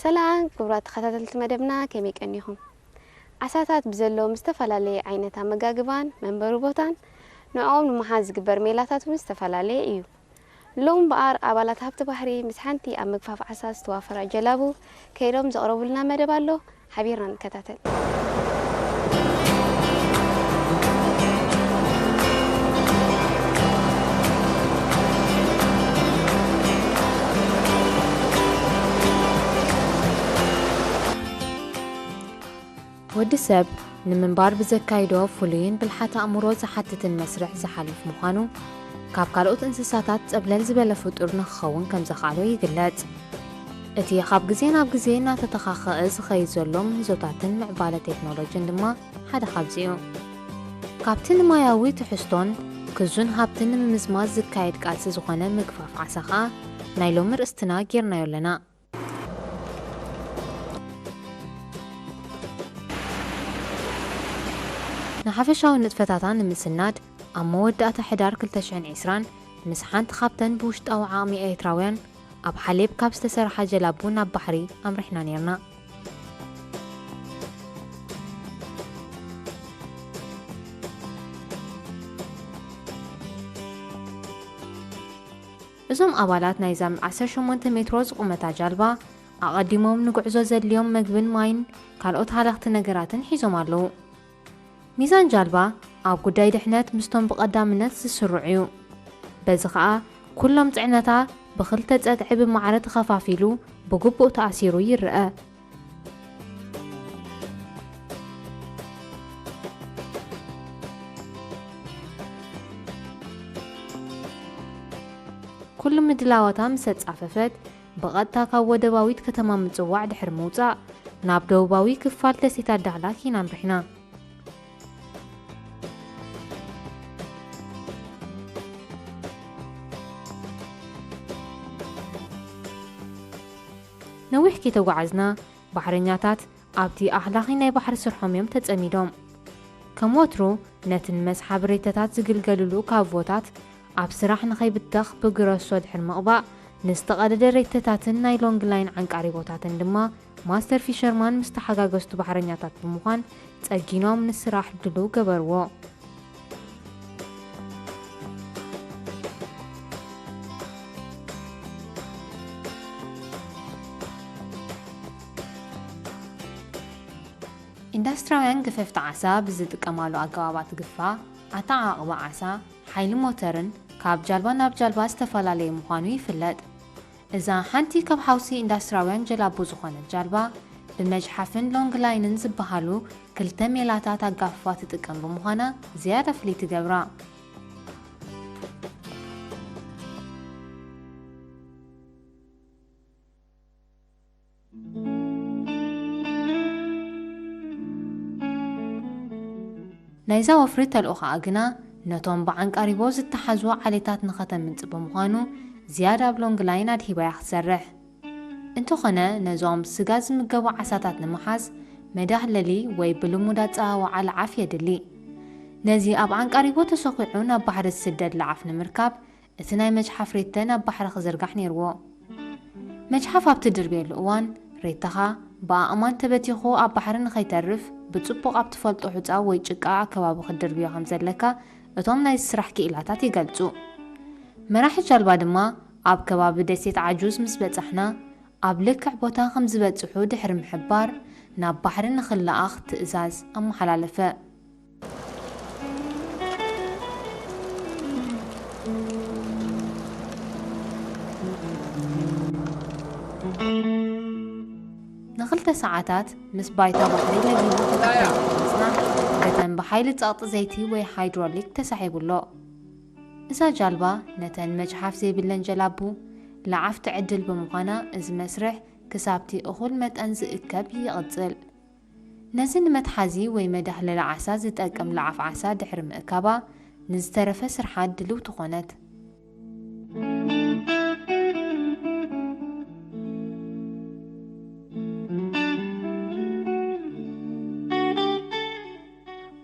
ሰላም ክቡራት ተኸታተልቲ መደብና፣ ከመይ ቀኒኹም? ዓሳታት ብዘለዎም ዝተፈላለየ ዓይነት ኣመጋግባን መንበሪ ቦታን ንዕኦም ንምሓዝ ዝግበር ሜላታት እውን ዝተፈላለየ እዩ። ሎም በኣር ኣባላት ሃብቲ ባሕሪ ምስ ሓንቲ ኣብ ምግፋፍ ዓሳ ዝተዋፈራ ጀላቡ ከይዶም ዘቕረቡልና መደብ ኣሎ። ሓቢርና ንከታተል። ወዲ ሰብ ንምንባር ብዘካይዶ ፍሉይን ብልሓት ኣእምሮ ዝሓትትን መስርሕ ዝሓልፍ ምዃኑ፣ ካብ ካልኦት እንስሳታት ጸብለል ዝበለ ፍጡር ንክኸውን ከም ዘኽኣሎ ይግለጽ። እቲ ካብ ግዜ ናብ ግዜ እናተተኻኸአ ዝኸይድ ዘሎ ምህዞታትን ምዕባለ ቴክኖሎጂን ድማ ሓደ ካብዚ እዩ። ካብቲ ንማያዊ ትሕዝቶን ክዙን ሃብትን ንምምዝማዝ ዝካየድ ቃልሲ ዝኾነ ምግፋፍ ዓሳ ኸኣ ናይ ሎሚ ርእስትና ጌርናዮ ኣለና። ንሓፈሻዊ ንጥፈታታ ንምስናድ፣ ኣብ መወዳእታ ሕዳር ክልተ ሽሕን ዕስራን ምስ ሓንቲ ካብተን ብውሽጣዊ ዓቕሚ ኤርትራውያን ኣብ ሓሌብ ካብ ዝተሰርሓ ጀላቡ ናብ ባሕሪ ኣምሪሕና ኔርና። እዞም ኣባላት ናይዛ ዓሰርተ ሸሞንተ ሜትሮ ዝቑመታ ጃልባ፣ ኣቐዲሞም ንጉዕዞ ዘድልዮም መግብን ማይን ካልኦት ሃለኽቲ ነገራትን ሒዞም ኣለዉ። ሚዛን ጃልባ ኣብ ጉዳይ ድሕነት ምስቶም ብቐዳምነት ዝስርዑ እዩ። በዚ ኸኣ፣ ኩሎም ጽዕነታ ብኽልተ ጸግዒ ብማዕረ ተኸፋፊሉ ብግቡእ ተኣሲሩ ይረአ። ኩሉ ምድላዋታ ምስ ኣጻፈፈት፣ ብቐጥታ ካብ ወደባዊት ከተማ ምጽዋዕ ድሕሪ ምውጻእ፣ ናብ ደቡባዊ ክፋል ደሴታት ዳህላክ ኢና ኣምሪሕና። ነዊሕ ከይተጓዓዝና፣ ባሕረኛታት ኣብቲ ኣኽላኺ ናይ ባሕሪ ስርሖም እዮም ተጸሚዶም። ከም ወትሩ፣ ነቲ ንመስሓብ ሬተታት ዝግልገልሉ ካቮታት ኣብ ስራሕ ንኸይብተኽ ብግረሶ ድሕሪ ምቕባእ፣ ንዝተቐደደ ሬተታትን ናይ ሎንግ ላይን ዓንቃሪቦታትን ድማ ማስተር ፊሸርማን ምስ ተሓጋገዝቱ ባሕረኛታት ብምዃን ጸጊኖም ንስራሕ ድሉው ገበርዎ። ኢንዳስትራውያን ገፈፍቲ ዓሳ ብዝጥቀማሉ ኣገባባት ግፋ፣ ኣተዓቕባ ዓሳ፣ ሓይሊ ሞተርን ካብ ጃልባ ናብ ጃልባ ዝተፈላለየ ምዃኑ ይፍለጥ። እዛ ሓንቲ ካብ ሓውሲ ኢንዳስትራውያን ጀላቡ ዝኾነት ጃልባ፣ ብመጅሓፍን ሎንግ ላይንን ዝበሃሉ ክልተ ሜላታት ኣጋፍፋ ትጥቀም ብምዃና ዝያዳ ፍልይቲ ትገብራ። ናይዛ ወፍሪ ተልእኾኣ ግና ነቶም ብዓንቃሪቦ ዝተሓዙ ዓሌታት ንኸተምንጽ ብምዃኑ ዝያዳ ኣብ ሎንግ ላይን ኣድሂባያ ክትሰርሕ። እንተኾነ ነዞም ስጋ ዝምገቡ ዓሳታት ንምሓዝ መዳህለሊ ወይ ብልሙድ ኣጸዋውዓ ልዓፍ የድሊ። ነዚ ኣብ ዓንቃሪቦ ተሰኺዑ ናብ ባሕሪ ዝስደድ ልዓፍ ንምርካብ እቲ ናይ መጅሓፍ ሬተ ናብ ባሕሪ ክዝርጋሕ ነይርዎ። መጅሓፍ ኣብ ትድርብየሉ እዋን፣ ሬታኻ ብኣእማን ተበቲኹ ኣብ ባሕሪ ንኸይተርፍ፣ ብጽቡቕ ኣብ ትፈልጦ ሑጻ ወይ ጭቃ ኣከባቢ ክትድርብዮ ከም ዘለካ እቶም ናይዚ ስራሕ ክኢላታት ይገልጹ። መራሒ ጃልባ ድማ፣ ኣብ ከባቢ ደሴት ዓጁዝ ምስ በጻሕና፣ ኣብ ልክዕ ቦታ ከም ዝበጽሑ ድሕሪ ምሕባር፣ ናብ ባሕሪ ንኽለኣኽ ትእዛዝ ኣመሓላለፈ። ንኽልተ ሰዓታት ምስ ባይታ ባሕሪ ለጊቡ ተተሓሒዙ ብምጽናሕ፣ በተን ብሓይሊ ጸቕጢ ዘይቲ ወይ ሃይድሮሊክ ተሳሒቡ ኣሎ። እዛ ጃልባ ነተን መጅሓፍ ዘይብለን ጀላቡ ለዓፍቲ ዕድል ብምዃና፣ እዚ መስርሕ ክሳብቲ እኹል መጠን ዝእከብ ይቕጽል። ነዚ ንመትሓዚ ወይ መዳህለሊ ዓሳ ዝጠቅም ለዓፍ ዓሳ ድሕሪ ምእካባ፣ ንዝተረፈ ስርሓት ድልውቲ ኾነት።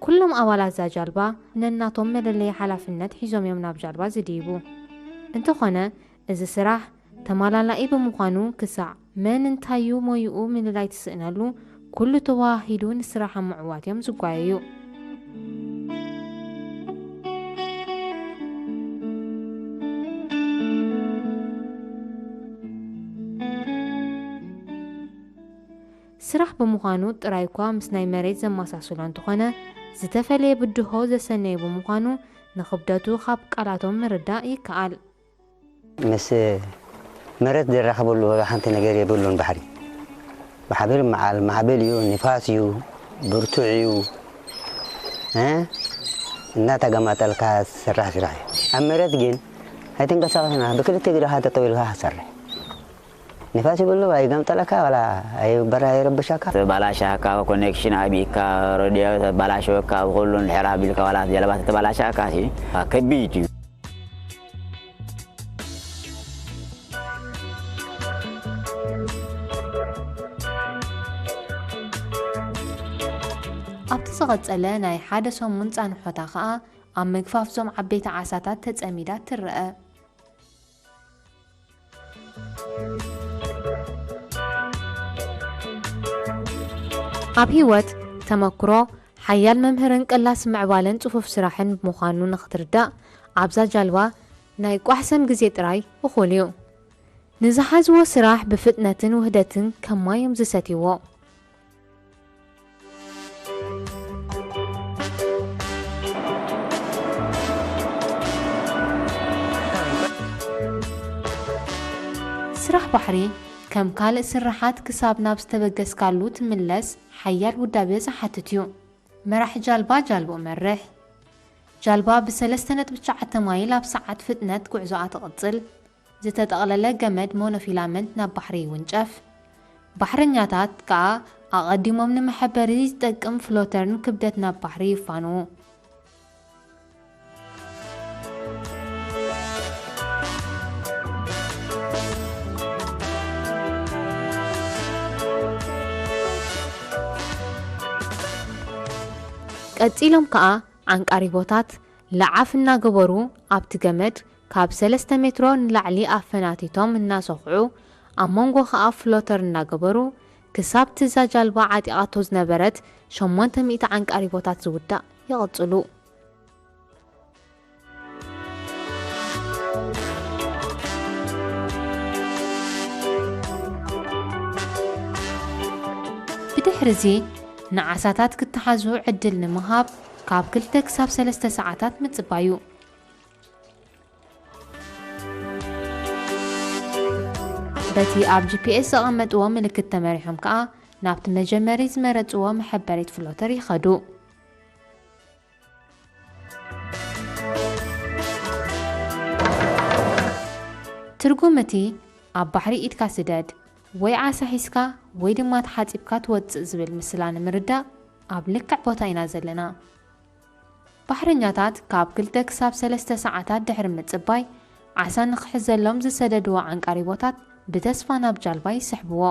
ኩሎም ኣባላት እዛ ጃልባ ነናቶም መለለዪ ሓላፍነት ሒዞም እዮም ናብ ጃልባ ዝድይቡ። እንተኾነ፣ እዚ ስራሕ ተማላላኢ ብምዃኑ፣ ክሳዕ መን እንታዩ ሞይኡ ምልላይ ትስእነሉ፣ ኩሉ ተወሃሂዱ ንስራሕ ኣብ ምዕዋት እዮም ዝጓየዩ። ስራሕ ብምዃኑ ጥራይ እኳ ምስ ናይ መሬት ዘመሳስሎ እንተኾነ፣ ዝተፈለየ ብድሆ ዘሰነየ ብምዃኑ፣ ንኽብደቱ ካብ ቃላቶም ምርዳእ ይከኣል። ምስ መሬት ዘራኽበሉ ዋላ ሓንቲ ነገር የብሉን። ባሕሪ ማዕበል፣ መዓል ማዕበል እዩ፣ ንፋስ እዩ፣ ብርቱዕ እዩ። እ? እናተገማጠልካ ዝስራሕ ስራሕ እዩ። ኣብ መሬት ግን ኣይትንቀሳቐስና፣ ብክልተ እግርኻ ጠጠው ኢልካ ትሰርሕ። ንፋስ ይብሉ፣ ኣይገምጠለካ፣ ዋላ ኣይበራ፣ ኣይረብሻካ። ተባላሻካ፣ ኮኔክሽን ኣቢካ፣ ሬድዮ ተባላሸወካ፣ ኣብ ኩሉ እንድሕር ኣቢልካ፣ ዋላ ጀልባ ተባላሻካ ሲ ከቢድ እዩ። ኣብቲ ዝቐጸለ ናይ ሓደ ሰሙን ጻንሖታ ኸኣ፣ ኣብ ምግፋፍ እዞም ዓበይቲ ዓሳታት ተጸሚዳ ትረአ። ኣብ ህይወት፣ ተመክሮ ሓያል መምህርን ቅላስ ምዕባለን ጽፉፍ ስራሕን ምዃኑ ንኽትርዳእ፣ ኣብዛ ጃልባ ናይ ቋሕ ሰም ግዜ ጥራይ እኹል እዩ። ንዝሓዝዎ ስራሕ ብፍጥነትን ውህደትን ከም ማይ እዮም ዝሰትይዎ። ስራሕ ባሕሪ ከም ካልእ ስርሓት ክሳብ ናብ ዝተበገስካሉ ትምለስ ሓያል ውዳበ ዝሓትት እዩ። መራሒ ጃልባ ጃልባኡ መርሕ። ጃልባ ብሰለስተ ነጥቢ ትሽዓተ ማይል ኣብ ሰዓት ፍጥነት ጉዕዞኣ ትቕጽል። ዝተጠቕለለ ገመድ ሞኖፊላመንት ናብ ባሕሪ ይውንጨፍ። ባሕረኛታት ከኣ ኣቐዲሞም ንመሐበሪ ዝጠቅም ፍሎተርን ክብደት ናብ ባሕሪ ይፋንዉ። ቀጺሎም ከኣ ዓንቃሪቦታት ለዓፍ እናገበሩ ኣብቲ ገመድ ካብ ሰለስተ ሜትሮ ንላዕሊ ኣፈናቲቶም እናሰኹዑ፣ ኣብ መንጎ ከኣ ፍሎተር እናገበሩ፣ ክሳብ ትዛ ጃልባ ዓጢቓቶ ዝነበረት ሸሞንተ ሚእቲ ዓንቃሪቦታት ዝውዳእ ይቕጽሉ። ብድሕርዚ ንዓሳታት ክተሓዙ ዕድል ንምሃብ ካብ ክልተ ክሳብ ሰለስተ ሰዓታት ምጽባዩ። በቲ ኣብ ጂ ፒ ኤስ ዘቐመጥዎ ምልክት ተመሪሖም ከኣ ናብቲ መጀመሪ ዝመረጽዎ መሐበሪት ፍሎተር ይኸዱ። ትርጉም እቲ ኣብ ባሕሪ ኢድካ ስደድ፣ ወይ ዓሳ ሒዝካ ወይ ድማ ተሓጺብካ ትወጽእ ዝብል ምስላ ንምርዳእ ኣብ ልክዕ ቦታ ኢና ዘለና። ባሕረኛታት ካብ ክልተ ክሳብ ሰለስተ ሰዓታት ድሕሪ ምጽባይ፣ ዓሳ ንኽሕዘሎም ዝሰደድዎ ዓንቃሪቦታት ብተስፋ ናብ ጃልባ ይስሕብዎ።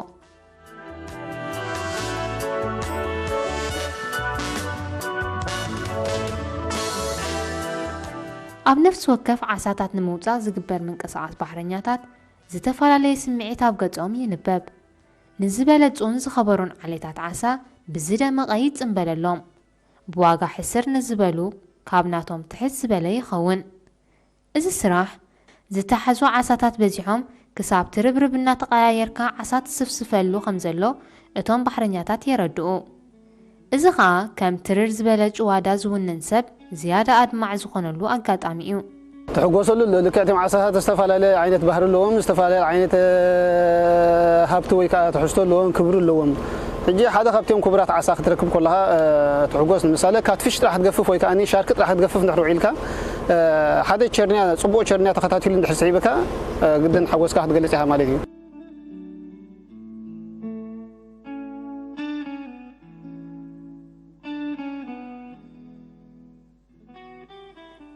ኣብ ነፍሲ ወከፍ ዓሳታት ንምውጻእ ዝግበር ምንቅስቓስ ባሕረኛታት ዝተፈላለየ ስምዒት ኣብ ገጾም ይንበብ። ንዝበለጹን ዝኸበሩን ዓሌታት ዓሳ ብዝደመቐ ይጽንበለሎም። ብዋጋ ሕስር ንዝበሉ ካብ ናቶም ትሕት ዝበለ ይኸውን። እዚ ስራሕ ዝተሓዙ ዓሳታት በዚሖም ክሳብ ትርብርብ እናተቐያየርካ ዓሳ ትስፍስፈሉ ከም ዘሎ እቶም ባሕረኛታት የረድኡ። እዚ ኸኣ ከም ትርር ዝበለ ጭዋዳ ዝውንን ሰብ ዝያዳ ኣድማዕ ዝኾነሉ ኣጋጣሚ እዩ። ትሕጎሰሉ ኣሎ። ልክዕ እቶም ዓሳታት ዝተፈላለየ ዓይነት ባህሪ ኣለዎም፣ ዝተፈላለየ ዓይነት፣ እ፣ ሃብቲ ወይ ከዓ ትሕዝቶ ኣለዎም፣ ክብሪ ኣለዎም። ሕጂ ሓደ ካብቶም ክቡራት ዓሳ ክትረክብ ከለኻ፣ እ፣ ትሕጎስ። ንምሳሌ ካትፊሽ ጥራሕ ትገፍፍ ወይ ከዓ ሻርክ ጥራሕ ትገፍፍ እንድሕር ውዒልካ፣ እ፣ ሓደ ቸርንያ፣ ጽቡቕ ቸርንያ ተኸታቲሉ እንድሕር ስሒብካ፣ እ፣ ግድን ሓጎስካ ክትገልጽ ኢኻ ማለት እዩ።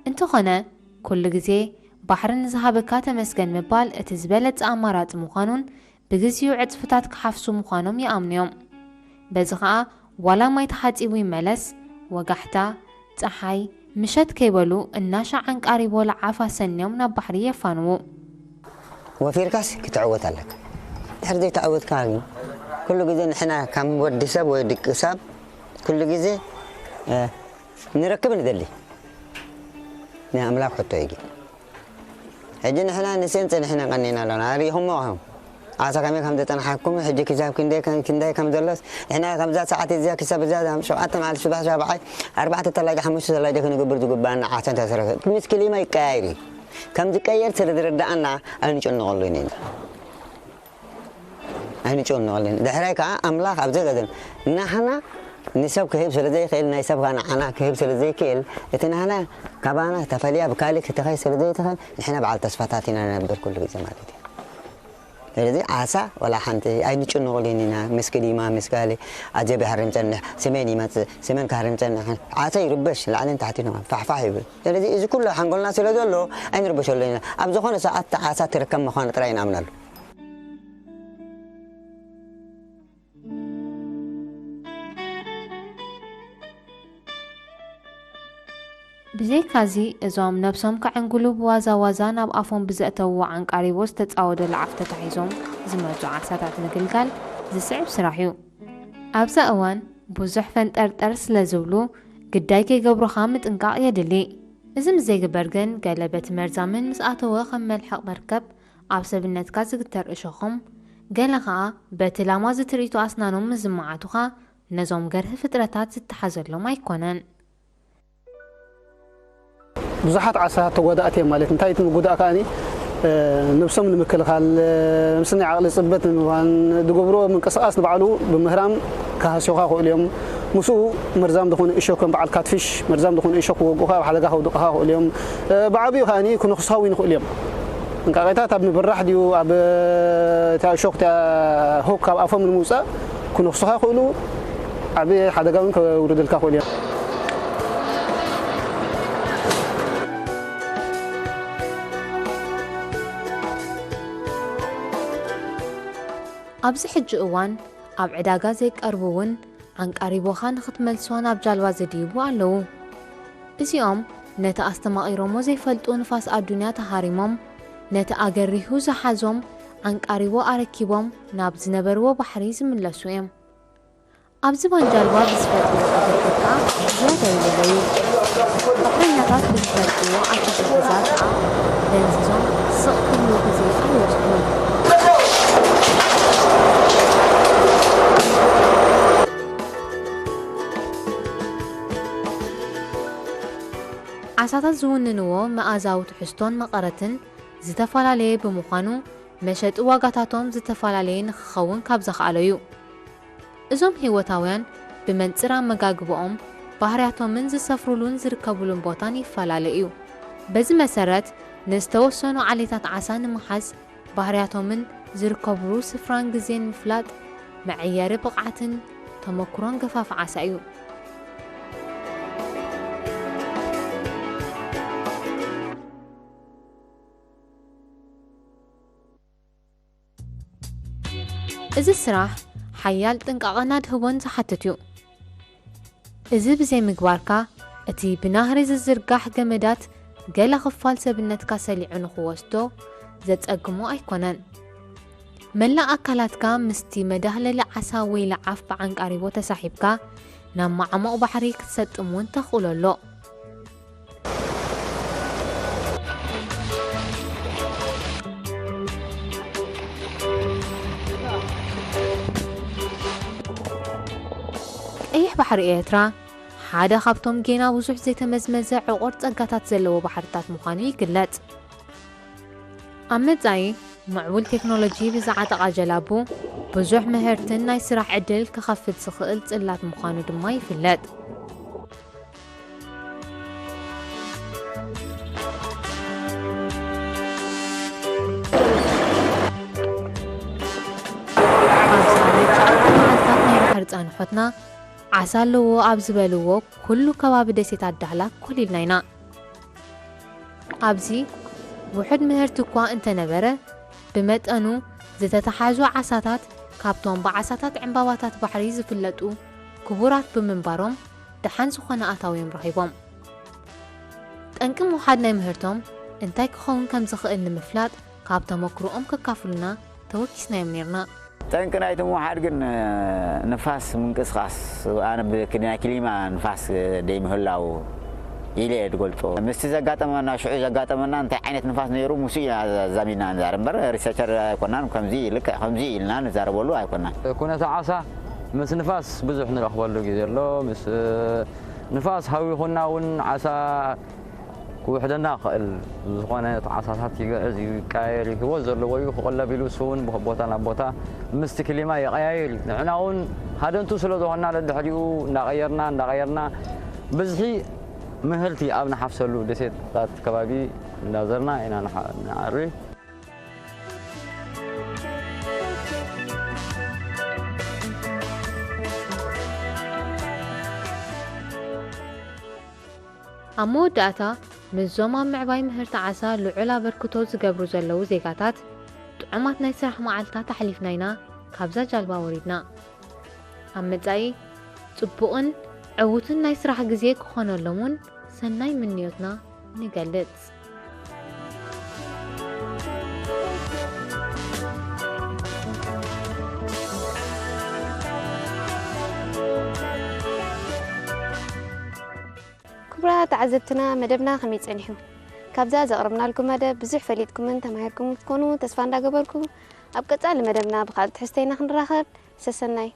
እንተኾነ፣ ኩሉ ግዜ ባሕሪ ንዝሃበካ ተመስገን ምባል እቲ ዝበለጸ ኣማራጺ ምዃኑን ብግዜኡ ዕጽፍታት ክሓፍሱ ምዃኖም ይኣምኑ እዮም። በዚ ኸኣ ዋላ ማይ ተሓጺቡ ይመለስ፣ ወጋሕታ፣ ጸሓይ፣ ምሸት ከይበሉ እናሻዕ ዓንቃሪቦ ለዓፍ ኣሰንዮም ናብ ባሕሪ የፋንዉ። ወፊርካስ ክትዕወት ኣለካ። ድሕሪ ዘይተዓወትካ ግን ኩሉ ግዜ ንሕና ከም ወዲ ሰብ ወይ ደቂ ሰብ ኩሉ ግዜ፣ እ፣ ንረክብ ንደሊ። ናይ ኣምላኽ ሕቶ እዩ ግን። ሕጂ ንሕና ንሴን ጸኒሕና ቀኒና ኣለና። ኣሪኹሞ ኢኹም። ዓሳ ከመይ ከም ዘጸንሓኩም፣ ሕጂ ክሳብ ክንደይ ከም፣ ክንደይ ከም ዘሎስ፣ ንሕና ከምዛ ሰዓት እዚኣ ክሳብ እዛ ሸውዓተ መዓልቲ፣ ጽባሕ ሻብዓይ፣ ኣርባዕተ ተላጅ፣ ሓሙሽተ ተላጅ ክንገብር ዝግባኣና ዓሳ እንተተረፈ። ምስ ክሊማ ይቀያየር እዩ። ከም ዝቀየር ስለ ዝርድኣና ኣይንጨንቐሉን ኢና። ኣይንጨንቐሉን። ድሕራይ ከኣ ኣምላኽ ኣብ ዘገዘን ናህና ንሰብ ክህብ ስለ ዘይኽእል፣ ናይ ሰብ ከኣ ንዓና ክህብ ስለ ዘይክእል፣ እቲ ናህና ካባና ተፈልያ ብካልእ ክትኸይ ስለ ዘይትኽእል፣ ንሕና በዓል ተስፋታት ኢና ንነብር ኩሉ ግዜ ማለት እዩ። ስለዚ ዓሳ ወላ ሓንቲ ኣይንጭንቕሉን ኢና። ምስ ክሊማ፣ ምስ ካልእ ኣጀብ ይሃርም ጸንሕ፣ ስሜን ይመጽእ፣ ስሜን ክሃርም ጸንሕ። ዓሳ ይርበሽ፣ ላዕልን ታሕትን ፋሕፋሕ ይብል። ስለዚ እዚ ኩሉ ሓንጎልና ስለ ዘሎ ኣይንርበሸሉን ኢና። ኣብ ዝኾነ ሰዓት እቲ ዓሳ ትርከብ ምዃኑ ጥራይ ንኣምነሉ። ብዘይካዚ፣ እዞም ነብሶም ከዕንግሉ ብዋዛ ዋዛ ናብ ኣፎም ብዘእተውዎ ዓንቃሪቦ ዝተጻወደ ለዓፍ ተታሒዞም ዝመጹ ዓሳታት ምግልጋል ዝስዕብ ስራሕ እዩ። ኣብዛ እዋን ብዙሕ ፈንጠርጠር ስለ ዝብሉ፣ ግዳይ ከይገብሩኻ ምጥንቃቕ የድሊ። እዚ ምስ ዘይግበር ግን፣ ገለ በቲ መርዛምን ምስ ኣተወ ከም መልሕቕ መርከብ ኣብ ሰብነትካ ዝግተር እሾኾም፣ ገለ ኸኣ በቲ ላማዚ ትርኢቱ ኣስናኖም ምስ ዝመዓቱኻ፣ ነዞም ገርሂ ፍጥረታት ዝተሓዘሎም ኣይኮነን። ብዙሓት ዓሳታት ተጓዳእቲ እዮም ማለት። እንታይ እቲ ምጉዳእ ከኣኒ፣ እ፣ ነብሶም ንምክልኻል፣ እ፣ ምስናይ ዓቕሊ ጽበት ንምዃን፣ ዝገብርዎ ምንቅስቓስ ንባዕሉ ብምህራም ክሃስዩኻ ይኽእሉ እዮም። ምስኡ መርዛም ዝኾነ እሾኽ ከም በዓል ካትፊሽ፣ መርዛም ዝኾነ እሾኽ ክወግኡኻ፣ ኣብ ሓደጋ ከውድቑኻ ይኽእሉ እዮም። እ፣ ብዓቢኡ ከኣኒ ክነኽሱኻ እውን ይኽእሉ እዮም። ጥንቃቄታት ኣብ ምብራሕ ድዩ፣ ኣብ፣ እ፣ እታ እሾኽ፣ እታ ሆክ ካብ ኣፎም ንምውጻእ ክነኽሱኻ ይኽእሉ፣ ዓቢ ሓደጋ እውን ከውርዱልካ ይኽእሉ እዮም። ኣብዚ ሕጂ እዋን ኣብ ዕዳጋ ዘይቀርቡ እውን ዓንቃሪቦኻ ንኽትመልሶ ናብ ጃልባ ዝድይቡ ኣለዉ። እዚኦም ነቲ ኣስተማቒሮሞ ዘይፈልጡ ንፋስ ኣዱንያ ተሃሪሞም፣ ነቲ ኣገሪሁ ዝሓዞም ዓንቃሪቦ ኣረኪቦም ናብ ዝነበርዎ ባሕሪ ዝምለሱ እዮም። ኣብዚ ባን ጃልባ ብዝፈጥርዎ ኣገርግር ከኣ ዝያዳ ይለለዩ። ባሕረኛታት ብዝፈልጥዎ ኣተሓሕዛ ከኣ ደንዚዞም ስቕ ክብሉ ግዜ ኣይወስዱን። ዓሳታት ዝውንንዎ መኣዛዊ ትሕዝቶን መቐረትን ዝተፈላለየ ብምዃኑ፣ መሸጢ ዋጋታቶም ዝተፈላለየ ንኽኸውን ካብ ዘኽኣሎ እዩ። እዞም ህይወታውያን ብመንጽር ኣመጋግባኦም፣ ባህርያቶምን ዝሰፍሩሉን ዝርከቡሉን ቦታን ይፈላለ እዩ። በዚ መሰረት፣ ንዝተወሰኑ ዓሌታት ዓሳ ንምሓዝ፣ ባህርያቶምን ዝርከብሉ ስፍራን ግዜን ምፍላጥ፣ መዐየሪ ብቕዓትን ተመክሮን ገፋፊ ዓሳ እዩ። እዚ ስራሕ ሓያል ጥንቃቐን ኣድህቦን ዝሓትት እዩ። እዚ ብዘይምግባርካ፣ እቲ ብናህሪ ዝዝርጋሕ ገመዳት ገለ ክፋል ሰብነትካ ሰሊዑ ንኽወስዶ፣ ዘጸግሞ ኣይኮነን። መላእ ኣካላትካ ምስቲ መዳህለሊ ዓሳ ወይ ለዓፍ ብዓንቃሪቦ ተሳሒብካ ናብ መዓሙቕ ባሕሪ ክትሰጥም እውን ተኽእሎ ኣሎ። ቀይሕ ባሕሪ ኤርትራ ሓደ ካብቶም ጌና ብዙሕ ዘይተመዝመዘ ዕቑር ጸጋታት ዘለዎ ባሕርታት ምዃኑ ይግለጽ። ኣብ መጻኢ፣ ምዕቡል ቴክኖሎጂ ብዝዓጠቓ ጀላቡ፣ ብዙሕ ምህርትን ናይ ስራሕ ዕድል ክኸፍት ዝኽእል ጽላት ምዃኑ ድማ ይፍለጥ። ኣብ ሳልት መዓልታት ናይ ባሕሪ ጻንሖትና፣ ዓሳ ኣለዎ ኣብ ዝበልዎ ኩሉ ከባቢ ደሴታት ዳህላክ ኮሊልና ኢና። ኣብዚ ውሑድ ምህርቲ እኳ እንተነበረ፣ ብመጠኑ ዝተተሓዙ ዓሳታት ካብቶም ብዓሳታት ዕምባባታት ባሕሪ ዝፍለጡ ክቡራት ብምንባሮም፣ ደሓን ዝኾነ ኣታዊ እዮም ረኺቦም። ጠንቂ ምውሓድ ናይ ምህርቶም እንታይ ክኸውን ከም ዝኽእል ንምፍላጥ፣ ካብ ተመክሮኦም ከካፍሉና ተወኪስናዮም ኔርና። ጠንቂ ናይቲ ምውሓድ ግን፣ እ፣ ንፋስ ምንቅስቓስ፣ ኣነ ብ-፣ ናይ ክሊማ ንፋስ፣ እ፣ ደይምህላው ኢለ እየ ዝገልጾ። ምስቲ ዘጋጠመና፣ ሽዑ ዘጋጠመና እንታይ ዓይነት ንፋስ ነይሩ፣ ምስኡ ኢና ኣዛሚድና ንዛረብ እምበር፣ ሪሰርቸር ኣይኮናን፣ ከምዚ ልክዕ ከምዚ ኢልና ንዛረበሉ ኣይኮናን። ኩነተ ዓሳ ምስ ንፋስ ብዙሕ ንረኽበሉ ግዜ ኣሎ። ምስ፣ እ፣ ንፋስ ሃዊኹና እውን ዓሳ ክውሕደና ይኽእል። ዝኾነ እቲ ዓሳታት ይግዕዝ እዩ፣ ይቀያየር እዩ፣ ህይወት ዘለዎ እዩ፣ ክቕለብ ኢሉ እሱ እውን ብ-፣ ቦታ ናብ ቦታ ምስቲ ክሊማ ይቐያየር እዩ። ንሕና እውን ሃደንቱ ስለ ዝኾንና፣ ደድሕሪኡ እንዳቐየርና፣ እንዳቐየርና፣ ብዝሒ ምህርቲ ኣብ ንሓፍሰሉ ደሴታት ከባቢ እንዳዘርና ኢና ንሓ-፣ ንዓሪ። ኣብ መወዳእታ፣ ምስዞም ኣብ ምዕባይ ምህርቲ ዓሳ ልዑል ኣበርክቶ ዝገብሩ ዘለዉ ዜጋታት፣ ጥዑማት ናይ ስራሕ መዓልታት ኣሕሊፍና ኢና ካብዛ ጃልባ ወሪድና። ኣብ መጻኢ፣ ጽቡቕን ዕዉትን ናይ ስራሕ ግዜ ክኾነሎም እውን ሰናይ ምንዮትና ንገልጽ። ክቡራት ተዓዘብትና፣ መደብና ከመይ ጸኒሑ? ካብዛ ዘቕረብናልኩም መደብ ብዙሕ ፈሊጥኩምን ተማሂርኩምን ክትኮኑ ተስፋ እንዳገበርኩ፣ ኣብ ቀጻሊ መደብና ብኻልእ ትሕዝቶ ኢና ክንራኸብ። ሰሰናዩ።